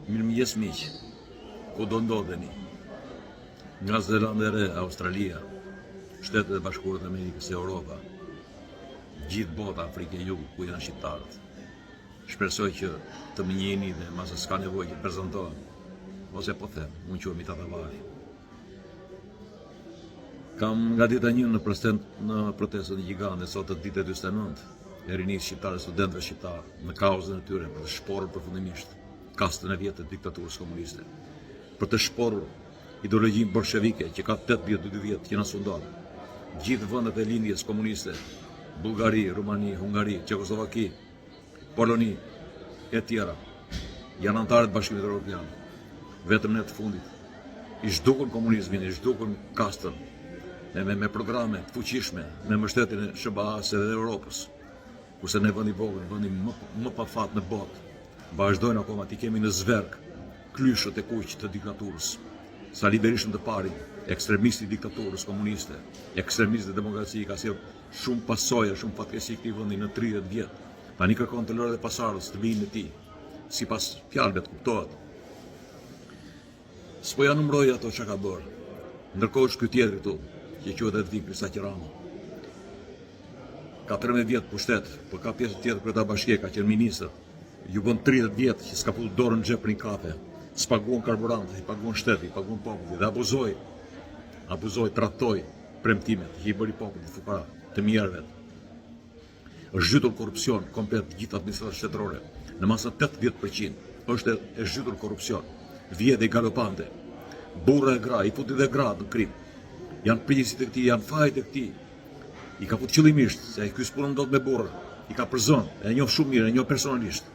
Mirëmëngjes miq, kudo ndodheni, nga Zelanda e Re, Australia, Shtetet e Bashkuara të Amerikës, Europa, gjithë bota, Afrika e Jugut, ku janë shqiptarët. Shpresoj që të më njihni dhe mbase s'ka nevojë që të prezantohem, ose po them, unë quhem Mithat Avari. Kam nga dita një në present në protestën gjigante sot të ditë e 49 e rinisë shqiptare, studentëve shqiptarë, në kauzën e tyre për të shporrur përfundimisht kastën e vjetër të diktaturës komuniste, për të shporrur ideologjinë bolshevike që ka 82 vjet që na sundon. Gjithë vendet e lindjes komuniste, Bullgari, Rumani, Hungari, Çekoslovaki, Poloni e tjera janë anëtarë të Bashkimit Evropian. Vetëm ne të fundit i zhdukën komunizmin, i zhdukën kastën me, me, me programe të fuqishme, me mbështetjen e SHBA-së dhe Europës. Kurse ne vendi i vogël, vendi më, më pa fat në botë, vazhdojnë akoma t'i kemi në zverk këlyshët e kuq të diktaturës. Sali Berishën të parin, ekstremisti i diktaturës komuniste, ekstremist dhe demokraci i ka sjellë Shumë pasoja, shumë fatkeqësi këtij vendi në 30 vjet. Tani kërkon të lërë dhe pasardhës të vijnë me tij. Sipas fjalëve të kuptohet. S'po ja numëroj ato çka ka bërë. Ndërkohë është ky tjetri këtu, që quhet Edvin Kristaq Rama. Ka 13 vjet pushtet, por ka pjesë tjetër kryetar bashkie, ka qenë ministër. Ju bën 30 vjet që s'ka futur dorën në xhep për një kafe. S'paguan karburante, i paguan shteti, i paguan populli dhe abuzoi. Abuzoi, tradhtoi premtimet që i bëri popullit fukara, të mjerëve. Është zhytur korrupsion komplet gjithë administrata shtetërore në masën 80% është e zhytur korrupsion, vjedhje galopante. Burra e gra, i futi dhe gratë në krim. Janë prijësit e këtij, janë fajet e këtij. I ka fut qëllimisht, se ai ky s'punon dot me burra. I ka përzënë, e njoh shumë mirë, e njoh personalisht.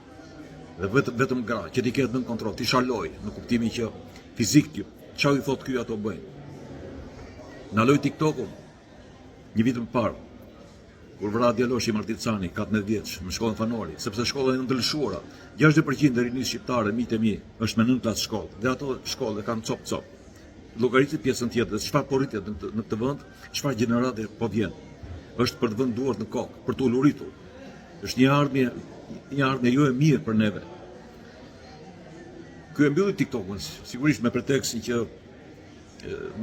Dhe vetëm vetëm gra, që t'i ketë nën kontroll, t'i shaloj në kuptimin që fizik Ça i thotë ky ato bëjnë. Ndaloi TikTokun një vit më parë kur vrahet djaloshi Martin Cani, 14 vjeç, në shkollën Fan Noli, sepse shkollat janë të lëshuara. 60% e rinisë shqiptare, miqtë e mi, është me nën klasë shkollë, dhe ato shkollë e kanë copë copë. Llogaritni pjesën tjetër dhe çfarë po rritet në këtë, në këtë vend, çfarë gjenerate po vjen. Është për të vënë duart në kokë, për të uluritur. Është një ardhmje, një ardhmje jo e mirë për neve. Ky e mbylli TikTokun, sigurisht me pretekstin që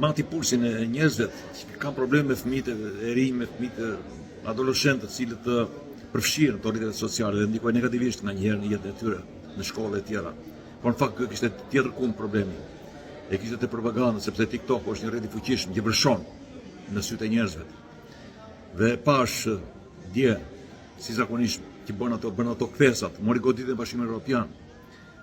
mati pulsin e njerëzve që kanë probleme me fëmijët e rinj, me fëmijët adoleshentë, të cilët përfshihen në rrjetet sociale dhe ndikojnë negativisht nganjëherë në jetën e tyre, në shkollë e tjera. Por në fakt ky kishte tjetër kund problemi. E kishte te propaganda sepse TikTok është një rrjet i fuqishëm që vërshon në sytë e njerëzve. Dhe pashë dje si zakonisht që bën ato bën ato kthesat, mori goditjen e Bashkimit Evropian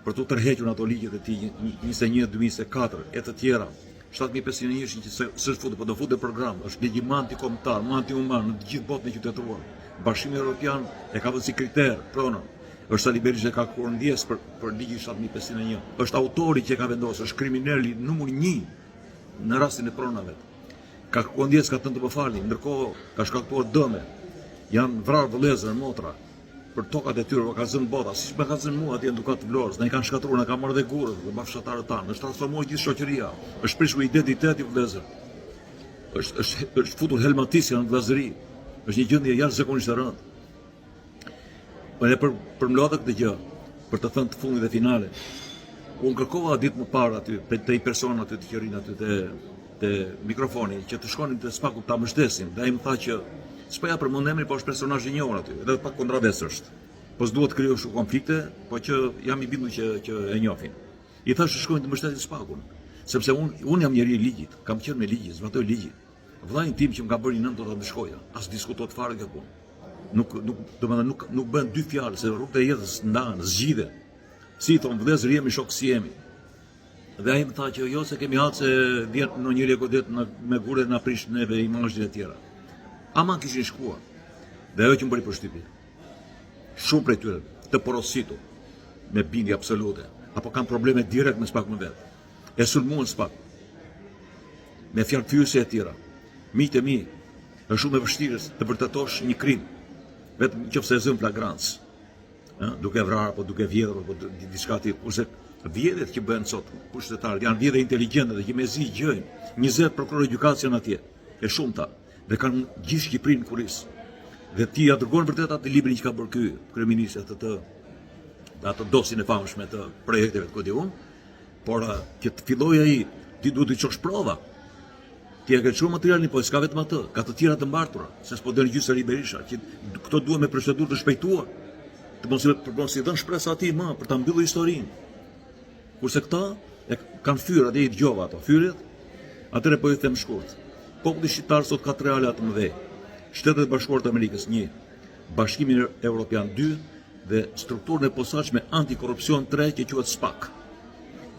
për t'u tërhequr në ato ligjet e tij 21 2024 e të tjera. 7501 që s'është futur, po do futet program, është ligji më antikombëtar, më antihuman në të gjithë botën e qytetëruar. Bashkimi Evropian e ka vënë si kriter pronën. Është Sali Berisha ka kërkuar ndjesë për për ligjin 7501. Është autori që e ka vendosur, është krimineli numër 1 në rastin e pronave. Ka kërkuar ndjesë, ka thënë të më falni, ndërkohë ka shkaktuar dëme. Janë vrarë vëllezër, motra për tokat e tyre, ka zënë bota, siç më ka zënë mua atje në Dukat të Vlorës, na i kanë shkatërruar, na kanë marrë dhe gurët dhe bashkëfshatarët tanë, është transformuar gjithë shoqëria, është prishur identiteti vëllezër. Është është është futur helmatisja në vëllazëri. Është një gjendje jashtëzakonisht e rëndë. Po e për përmblodha këtë gjë, për të thënë të fundit dhe finale. Unë kërkova ditë më parë aty, për te një person aty të që rrinë aty te, te mikrofoni, që të shkonin te SPAK-u ta mbështesin, dhe ai më tha që s'po ja përmend emrin, po është personazh i njohur aty, edhe pak kontravers është. Po s'dua të krijoj shumë konflikte, po që jam i bindur që që e njohin. I thashë të shkojnë të mbështesin SPAK-un, sepse unë unë jam njeri i ligjit, kam qenë me ligjin, zbatoj ligjin. Vëllain tim që më ka bërë një nënë do ta ndëshkoja, as diskutohet fare kjo punë. Nuk nuk domethënë nuk nuk bën dy fjalë se rrugët e jetës ndahen, zgjidhen. Si i thon vëllezër jemi shok si jemi. Dhe ai më tha që jo se kemi hall se vjen ndonjëri e godet në, me gurë na prish neve imazhin e tjera. Ama kishin shkuar. Dhe ajo që më bëri përshtypje. Shumë prej tyre të porositur me bindje absolute apo kanë probleme direkt me SPAK-un vetë. E sulmuan SPAK me fjalë fyese e tjera. Miqtë e mi, është shumë e vështirë të vërtetosh një krim, vetëm nëse e zën flagrancë, ë, duke vrarë apo duke vjedhur apo diçka tjetër, kurse vjedhjet që bëhen sot pushtetarët janë vjedhje inteligjente dhe që mezi gjejnë. 20 prokurorë gjykatës janë atje, e shumta, dhe kanë gjithë Shqipërinë në kurriz. Dhe ti ja dërgon vërtet atë librin që ka bërë ky kryeministri atë të. ato dosjen e famshme të projekteve të ku di unë, por që të fillojë ai, ti duhet të çosh prova. Ti e ke çuar materialin, po s'ka vetëm atë, ka të tjera të mbartura, se s'po del gjë Sali Berisha, që këto duhen me procedurë të shpejtuar. Të mos i për mos i dhënë shpresa atij më për ta mbyllur historinë. Kurse këta e kanë fyer atje i dëgjova ato fyerjet. Atëherë po ju them shkurt. Populli shqiptar sot ka tre aleatë të mëdhenj. Shtetet e Bashkuara të Amerikës 1, Bashkimin Evropian 2 dhe strukturën e posaçme antikorrupsion 3 që quhet SPAK.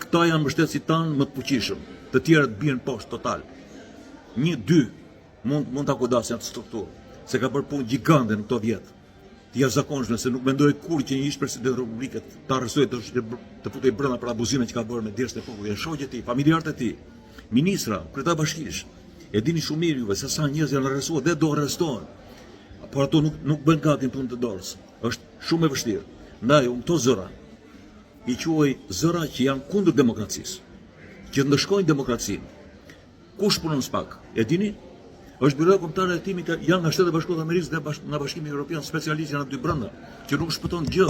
Këta janë mbështetësit tanë më të fuqishëm, të tjerët bien poshtë total. 1 2 mund mund ta godasin atë strukturë, se ka bërë punë gjigande në këto vjet. Të jashtëzakonshme se nuk mendoj kurrë që një ish president republike ta arrestojë të, të futej brenda për abuzimet që ka bërë me djersën e popullit, e shoqet e tij, familjarët e tij, ministra, kryetar bashkish. E dini shumë mirë juve se sa njerëz janë arrestuar dhe do arrestohen. Por ato nuk nuk bëjnë gati në punë të dorës. Është shumë e vështirë. Ndaj unë këto zëra i quaj zëra që janë kundër demokracisë, që ndëshkojnë demokracinë. Kush punon SPAK? E dini? Është Byroja Kombëtare e Hetimit, janë nga Shtetet e Bashkuara të Amerikës dhe bash, nga Bashkimi Evropian, specialistë janë aty brenda, që nuk shpëton gjë.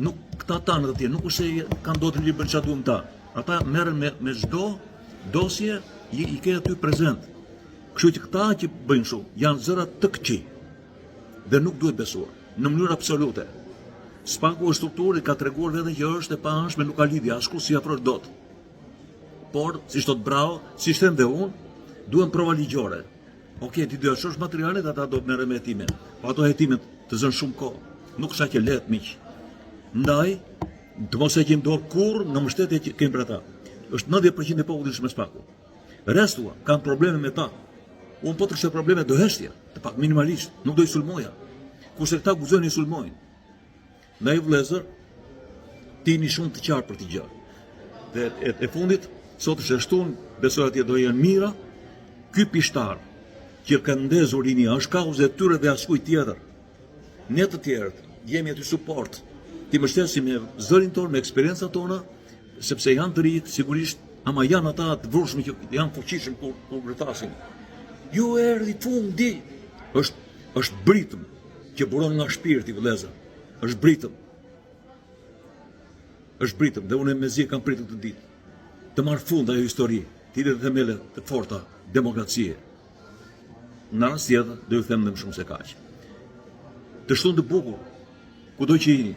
Nuk këta tanë të tjerë, nuk është se kanë do të lirë bën çfarë duan ta. Ata merren me me çdo dosje i, i ke aty prezent. Kështu që këta që bëjnë shumë janë zëra të këqij dhe nuk duhet besuar në mënyrë absolute. Spaku është strukturë ka treguar veten që është e paanshme, nuk ka lidhje, askush s'i afrohet dot. Por, siç thotë Braho, siç them dhe unë, duhen prova ligjore. Ok, ti do çosh materialet, ata do merren me hetime. Po ato hetimet të zënë shumë kohë. Nuk është aq e lehtë, miq. Ndaj, të mos heqim dorë kurrë nga mbështetja që kemi për ata. Është 90% e popullit është me Spakun. Restu kanë probleme me ta. Unë po të kisha probleme do heshtja, të pak minimalisht, nuk do i sulmoja. Kurse këta guxojnë i sulmojnë. Ndaj vëllezër, të jeni shumë të qartë për këtë gjë. Dhe e, e fundit, sot është e shtunë, besoj atje do jenë mijëra, ky pishtar që ka ndezur rinia është kauzë e tyre dhe askujt tjetër. Ne të tjerët jemi aty suport, t'i mbështesim me zërin tonë, me eksperiencat tona, sepse janë të rinj, sigurisht, ama janë ata të vrullshëm që janë fuqishëm kur kur bërtasin. Ju erdhi fundi. Është është britëm që buron nga shpirti vëllezër. Është britëm. Është britëm dhe unë mezi e kam pritur këtë ditë. Të marrë fund ajo histori, të hidhet themele të forta demokracie. Në rast tjetër do ju them dhe më shumë se kaq. Të shtunë të bukur, kudo që jeni,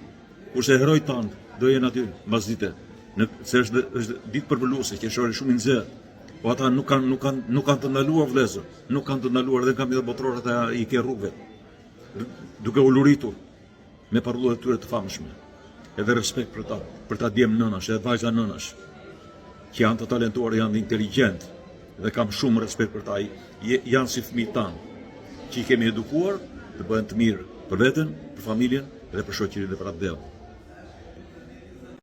kurse heronjtë tanë do jenë aty mbasdite, në, se është, është ditë përvëluese, qershori shumë i nxehtë, po ata nuk kanë nuk kanë nuk kanë të ndaluar vëllezër, nuk kanë të ndaluar edhe në kampionatin botëror ata i ke rrugëve. Duke uluritur me parullat e tyre të famshme. Edhe respekt për ta, për ta djem nënash, edhe vajza nënash, që janë të talentuar, janë inteligjent dhe kam shumë respekt për ta. Janë si fëmijët tanë, që i kemi edukuar të bëhen të mirë për veten, për familjen dhe për shoqërinë dhe për atdheun.